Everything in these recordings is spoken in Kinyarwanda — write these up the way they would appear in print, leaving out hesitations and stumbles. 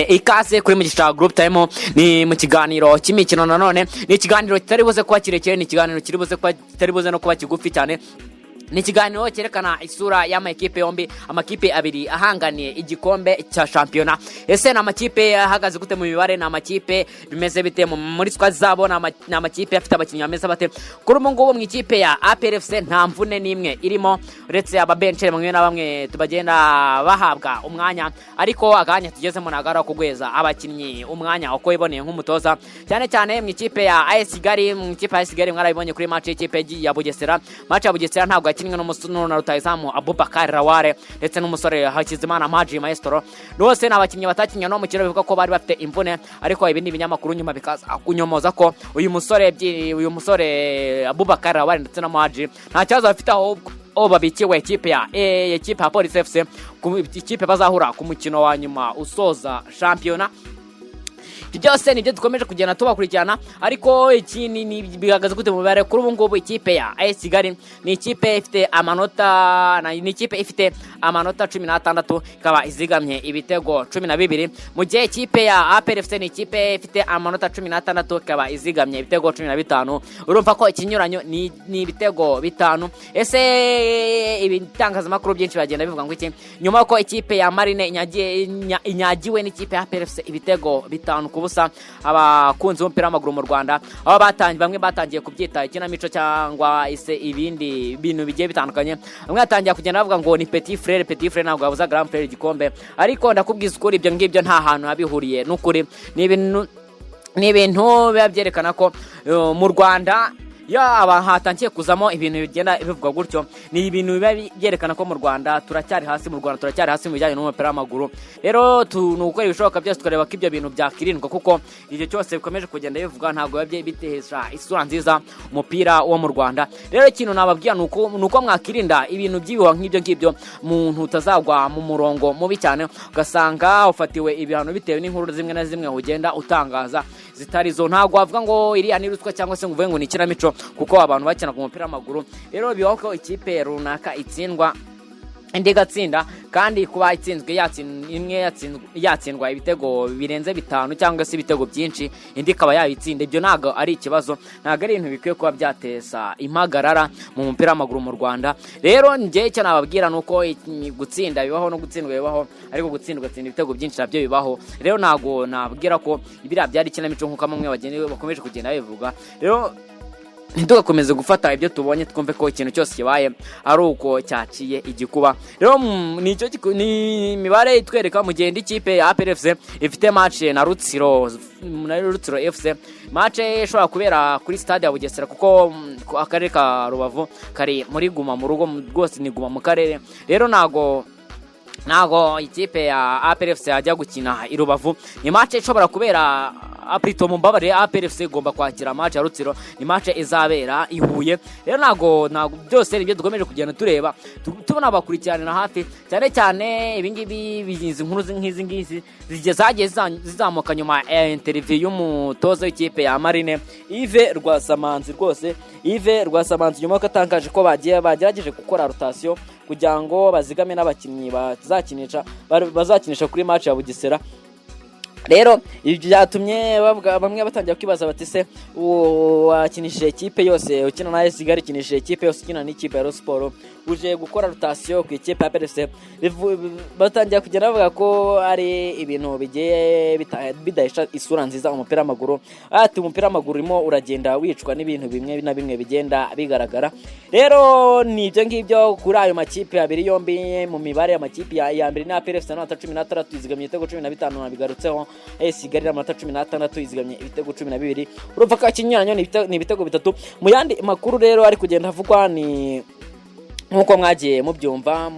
Ikaze kuri Mugisha Group Time. Ni mu kiganiro cy'imikino nanone. Ni ikiganiro kitari buze kuba kirekire, ni ikiganiro kiri buze kuba kitari buze no kuba kigufi cyane. Ni ikiganiro cyerekana isura y'amakipe yombi, amakipe abiri ahanganiye igikombe cya shampiyona. Ese ni amakipe ahagaze gute mu mibare? Ni amakipe bimeze bite muri squad zabo? Ni amakipe afite abakinnyi bameze bate kuri ubu ngubu? Mu ikipe ya APR FC nta mvune n'imwe irimo, uretse ababenceri bamwe na bamwe tubagenda bahabwa umwanya, ariko akanya tugezemo ntabwo ari ako guheza abakinnyi umwanya uko wiboneye nk'umutoza, cyane cyane mu ikipe ya AS Kigali. Mu ikipe ya AS Kigali mwarabibonye kuri match y'ikipe ya Bugesera. Match ya Bugesera ntabwo yakinwe na rutahizamu Abubakar Lawal ndetse n'umusore Hakizimana Maji Maestro. Bose ni abakinnyi batakinnye no mukino, bivuga ko bari bafite imvune, ariko ibindi binyamakuru nyuma bikaza kunyomoza ko uyu musore Abubakar Lawal ndetse na Maji nta kibazo bafite, ahubwo babikiwe ikipe ya Police FC, ikipe bazahura ku mukino wa nyuma usoza shampiyona. Ibyo byose nibyo dukomeje kugenda tubakurikirana. Ariko iki ni bihagaze gute mu mibare kuri ubu ngubu? Ikipe ya AS Kigali ni ikipe ifite amanota 16, ikaba izigamye ibitego 12, mu gihe ikipe ya APR FC ni ikipe ifite amanota 16, ikaba izigamye ibitego 15. Urumva ko ikinyuranyo ni ibitego 5. Ese ibitangazamakuru byinshi bagenda bivuga ngo iki nyuma y'uko ikipe ya Marine inyagiwe n'ikipe ya APR FC ibitego 5-0? Abakunzi b'umupira w'amaguru mu Rwanda aho batangiye, bamwe batangiye kubyita ikinamico cyangwa se ibindi bintu bigiye bitandukanye. Bamwe batangiye kugenda bavuga ngo ni petit frère, petit frère ntabwo yabuza grand frère igikombe. Ariko ndakubwiza ukuri, ibyo ngibyo nta hantu habihuriye n'ukuri. Ni ibintu biba byerekana ko mu Rwanda iyo aba hatangiye kuzamo ibintu bigenda bivugwa gutyo, ni ibintu biba byerekana ko mu Rwanda turacyari hasi, mu Rwanda turacyari hasi mu bijyanye n'umupira w'amaguru. Rero ni ugukora ibishoboka byose tukareba ko ibyo bintu byakirindwa, kuko igihe cyose bikomeje kugenda bivugwa ntabwo biba bitesha isura nziza umupira wo mu Rwanda. Rero ikintu nababwira ni uko mwakirinda ibintu by'ibihuha nk'ibyo ngibyo, umuntu utazagwa mu murongo mubi cyane, ugasanga ufatiwe ibihano bitewe n'inkuru zimwe na zimwe ugenda utangaza zitari zo. Ntabwo wavuga ngo iriya ni ruswa cyangwa se ngo uvuge ngo ni ikinamico, kuko abantu bakinaga umupira w'amaguru. Rero bibaho ko ikipe runaka itsindwa, indi igatsinda, kandi kuba itsinzwe imwe yatsindwa ibitego birenze 5 cyangwa se ibitego byinshi, indi ikaba yabitsinda, ibyo ntabwo ari ikibazo, ntabwo ari ibintu bikwiye kuba byateza impagarara mu mupira w'amaguru mu Rwanda. Rero njye icyo nababwira ni uko gutsinda bibaho no gutsindwa bibaho, ariko gutsinda ugatsinda ibitego byinshi nabyo bibaho. Rero ntabwo nabwira ko biriya byari ikinamico nk'uko bamwe bakomeje kugenda babivuga. Rero ntitugakomeze gufata ibyo tubonye twumve ko ikintu cyose kibaye ari uko cyaciye igikuba. Rero ni imibare itwereka mu gihe indi kipe ya APR FC ifite match na Rutsiro FC, match ishobora kubera kuri stade ya Bugesera, kuko akarere ka Rubavu kari muri guma mu rugo rwose, ni guma mu karere. Rero ntago ikipe ya APR FC yajya gukina i Rubavu. Ni match ishobora kubera aprito, mumbabarire, APR FC igomba kwakira match ya Rutsiro, ni match izabera i Huye. Rero ntago byose nibyo dukomeje kugenda tureba, tubona bakurikiranira hafi cyane cyane ibi ngibi. Izi nkuru nk'izi ngizi zagiye zizamuka nyuma ya interview y'umutoza w'ikipe ya Marine, Yves Rwasamanzi. Rwose Yves Rwasamanzi, nyuma y'uko atangaje ko bagiye bagerageje gukora rotation kugira ngo bazigame n'abakinnyi bazakinisha kuri match ya Bugesera, rero ibi byatumye bamwe batangira kwibaza bati: "Se wakinishije ikipe yose ukina na AS Kigali, ukinishije ikipe yose ukina n'ikipe ya Rayon Sport, uje gukora rotation ku ikipe ya APR FC?" Batangira kugenda bavuga ko ari ibintu bigiye bidahesha isura nziza umupira w'amaguru, ati umupira w'amaguru urimo uragenda wicwa n'ibintu bimwe na bimwe bigenda bigaragara. Rero ni ibyo ngibyo kuri ayo makipe abiri yombi. Mu mibare, amakipe ya mbere ni APR FC n'amanota 16, izigamye ibitego 15, nabigarutseho. AS Kigali amanota 16, izigamye ibitego 12. Urumva ko ikinyuranyo ni ibitego 3. Mu yandi makuru rero ari kugenda avugwa, ni nk'uko mwagiye mubyumva,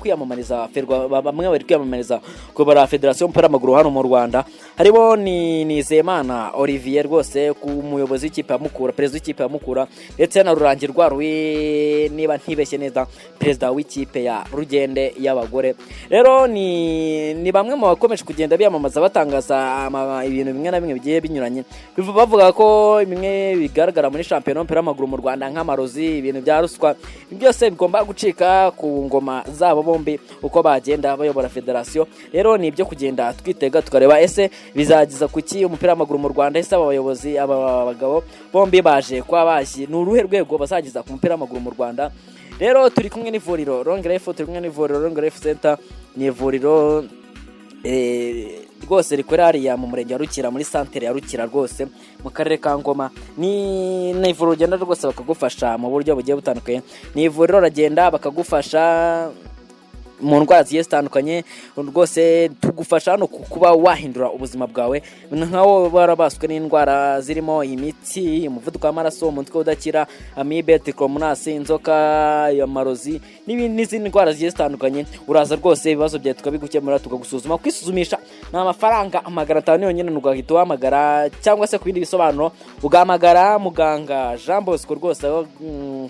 kwiyamamariza bamwe bari kwiyamamariza kuyobora federasiyo y'umupira w'amaguru hano mu Rwanda, harimo ni Nizeyimana Olivier rwose ku muyobozi w'ikipe ya Mukura, perezida w'ikipe ya Mukura, ndetse na Rurangirwa Rui, niba ntibeshye neza, perezida w'ikipe ya Rugende y'abagore. Rero ni bamwe mu bakomeje kugenda biyamamaza, batangaza ibintu bimwe na bimwe bigiye binyuranye, bavuga ko bimwe bigaragara muri shampiyona y'umupira w'amaguru mu Rwanda nk'amarozi, ibintu bya ruswa, byose bigomba gucika ku ngoma zabo. bombi uko bagenda bayobora federasiyo. Rero ni ibyo kugenda twitega, tukareba ese bizageza kuki umupira w'amaguru mu Rwanda? Ese aba bayobozi, aba bagabo bombi baje kuba baje, ni uruhe rwego bazageza ku mupira w'amaguru mu Rwanda? Rero turi kumwe n'ivuriro Long Life, turi kumwe n'ivuriro Long Life Center. Ni ivuriro rwose rikorera hariya mu murenge wa Rukira, muri santere ya Rukira rwose, mu karere ka Ngoma. Ni ivuriro ugenda rwose bakagufasha mu buryo bugiye butandukanye. Ni ivuriro uragenda bakagufasha mu ndwara zigiye zitandukanye. Rwose tugufasha hano kuba wahindura ubuzima bwawe, nkaho warabaswe n'indwara zirimo imitsi, umuvuduko w'amaraso, umutwe udakira, amibe, trichomonas, inzoka, amarozi n'izindi ndwara zigiye zitandukanye. Uraza rwose, ibibazo byawe tukabigukemura, tukagusuzuma. Kwisuzumisha ni amafaranga 500 yonyine, ugahita uhamagara, cyangwa se ku bindi bisobanuro ugahamagara muganga Jean Bosco rwose aho,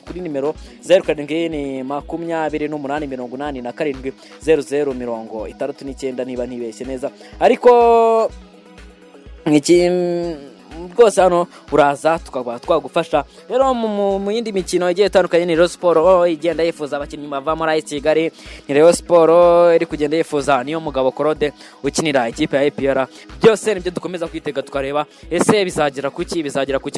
kuri nimero 07 ni 28 87 00 69, niba ntibeshye neza. Ariko iki rwose hano uraza tukaba twagufasha. Rero mu yindi mikino igiye itandukanye, ni Rayon Sport igenda yifuza abakinnyi bava muri AS Kigali. Ni Rayon Sport iri kugenda yifuza niyo mugabo Claude ukinira ikipe ya APR. Byose nibyo dukomeza kwitega, tukareba ese bizagera kuki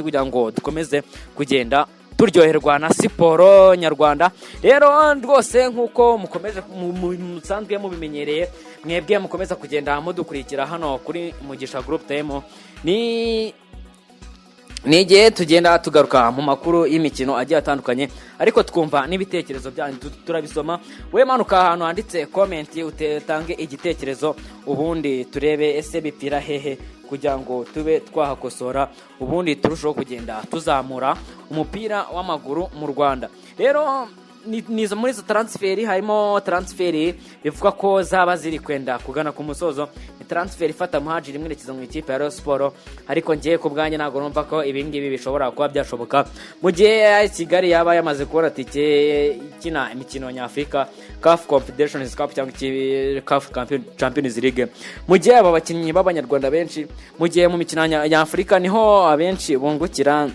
kugira ngo dukomeze kugenda turyoherwa na siporo nyarwanda. Rero rwose nk'uko mukomeje musanzwe mubimenyereye, mwebwe mukomeza kugenda mudukurikira hano kuri Mugisha Group Time, ni igihe tugenda tugaruka mu makuru y'imikino agiye atandukanye, ariko twumva n'ibitekerezo byanyu, turabisoma. We manuka ahantu handitse comment, utange igitekerezo, ubundi turebe ese bipfira hehe kugira ngo tube twahakosora, ubundi turusheho kugenda tuzamura umupira w'amaguru mu Rwanda. Rero nizo muri izo transfer, harimo transfer bivuga ko zaba ziri kwenda kugana ku musozo. Ni transfer ifata Muhajiri imwerekeza mu ikipe ya Rayon Sport, ariko ngiye ku bwanjye ntabwo numva ko ibi ngibi bishobora kuba byashoboka mu gihe AS Kigali yaba yamaze kubona tike ikina imikino nyafurika, CAF Confederations Cup cyangwa CAF Champions League, mu gihe aba bakinnyi b'abanyarwanda benshi, mu gihe mu mikino nyafurika niho abenshi bungukira,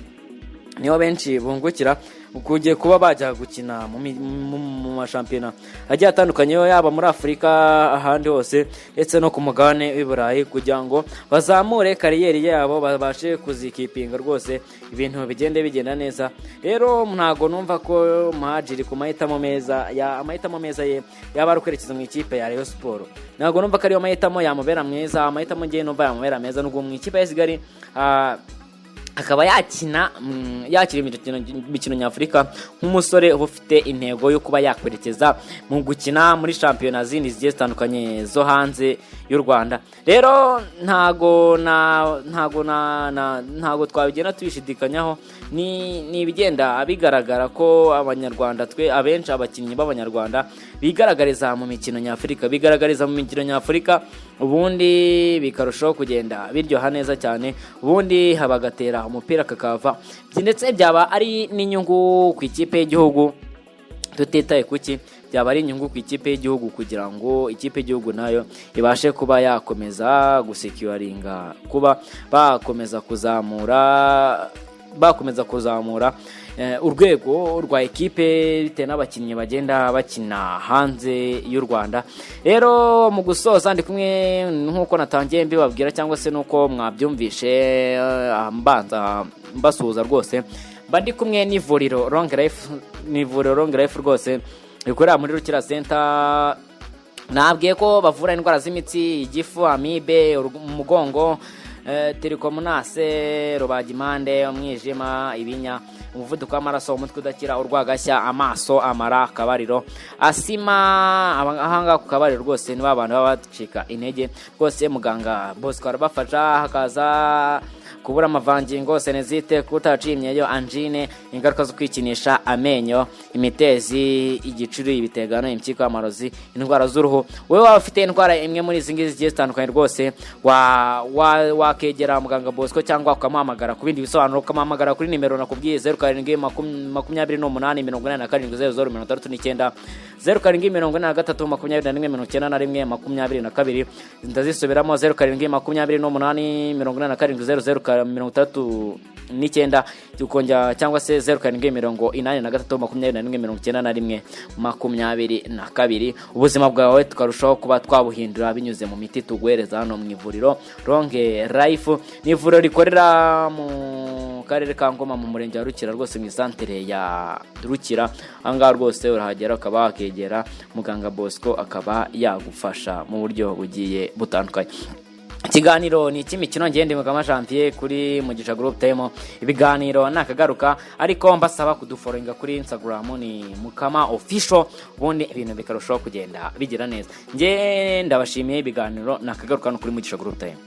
niho benshi bungukira kugiye kuba bajya gukina mu mashampiyona agiye atandukanye, yaba muri Afurika, ahandi hose, ndetse no ku mugabane w'i Burayi, kugira ngo bazamure carrière yabo, babashe kuzikipinga rwose, ibintu bigende bigenda neza. Rero ntabwo numva ko Muhajiri ku mahitamo meza ya amahitamo meza ye yaba ari ukwerekeza mu ikipe ya Rayon Sport. Ntabwo numva ko ariyo mahitamo yamubera mwiza. Amahitamo ngiye numva yamubera meza nubwo mu ikipe ya Kigali, akaba yakina yakina imikino nyafurika nk'umusore uba ufite intego yo kuba yakwerekeza mu gukina muri shampiyona zindi zigiye zitandukanye zo hanze y'u Rwanda. Rero ntago twabigenda tubishidikanyaho, ni ibigenda bigaragara ko abanyarwanda twe abenshi, abakinnyi b'abanyarwanda bigaragariza mu mikino nyafurika, bigaragariza mu mikino nyafurika, ubundi bikarushaho kugenda biryoha neza cyane, ubundi bagatera umupira kakava, ndetse byaba ari n'inyungu ku ikipe y'igihugu. Tutitaye kuki byaba ari inyungu ku ikipe y'igihugu, kugira ngo ikipe y'igihugu nayo ibashe kuba yakomeza gusecuringa, kuba bakomeza kuzamura urwego rwa ekipe bitewe n'abakinnyi bagenda bakina hanze y'u Rwanda. Rero mu gusoza, ndi kumwe nk'uko natangiye mbibabwira, cyangwa se n'uko mwabyumvishe, mbanza mbasuhuza rwose, mba ndi kumwe n'ivuriro Long Life. Ni ivuriro Long Life rwose rikorera muri Rukira Center. Nabwiye ko bavura indwara z'imitsi, igifu, amibe, umugongo, trichomonas, rubagimpande, umwijima, ibinya, umuvuduko w'amaraso, umutwe udakira, urwagashya, amaso, amara, akabariro, asima. Ahangaha ku kabariro rwose niba abantu baba bacika intege rwose, muganga Bosco arabafasha. Hakaza kubura amavangingo, sinusite, kutaciye imyeyo, angine, ingaruka zo kwikinisha, amenyo, imitezi, igicuri, ibitegano, impyiko, amarozi, indwara z'uruhu. Wowe waba ufite indwara imwe muri izi ngizi zigiye zitandukanye, rwose wakegera muganga Bosco cyangwa ukamuhamagara ku bindi bisobanuro, ukamuhamagara kuri nimero nakubwiye: 07 28 87 00 69, 07 43 21 91 22. Ndazisubiramo: 07 28 87 00 60. 99, ukongera cyangwa se 0783 21 91 22. Ubuzima bwawe tukarushaho kuba twabuhindura binyuze mu miti tuguhereza hano mu ivuriro Long Life. Ni ivuriro rikorera mu karere ka Ngoma, mu murenge wa Rukira rwose, mu isantere ya Rukira. Ahangaha rwose urahagera ukaba wakegera muganga Bosco, akaba yagufasha mu buryo bugiye butandukanye. Ikiganiro ni icy'imikino, ngende Mugama Janvier kuri Mugisha Group Time. Ibiganiro nakagaruka, ariko mbasaba kudufollowinga kuri Instagram, ni Mukama Official, ubundi ibintu bikarushaho kugenda bigira neza. Nge ndabashimiye, ibiganiro nakagaruka no kuri Mugisha Group Time.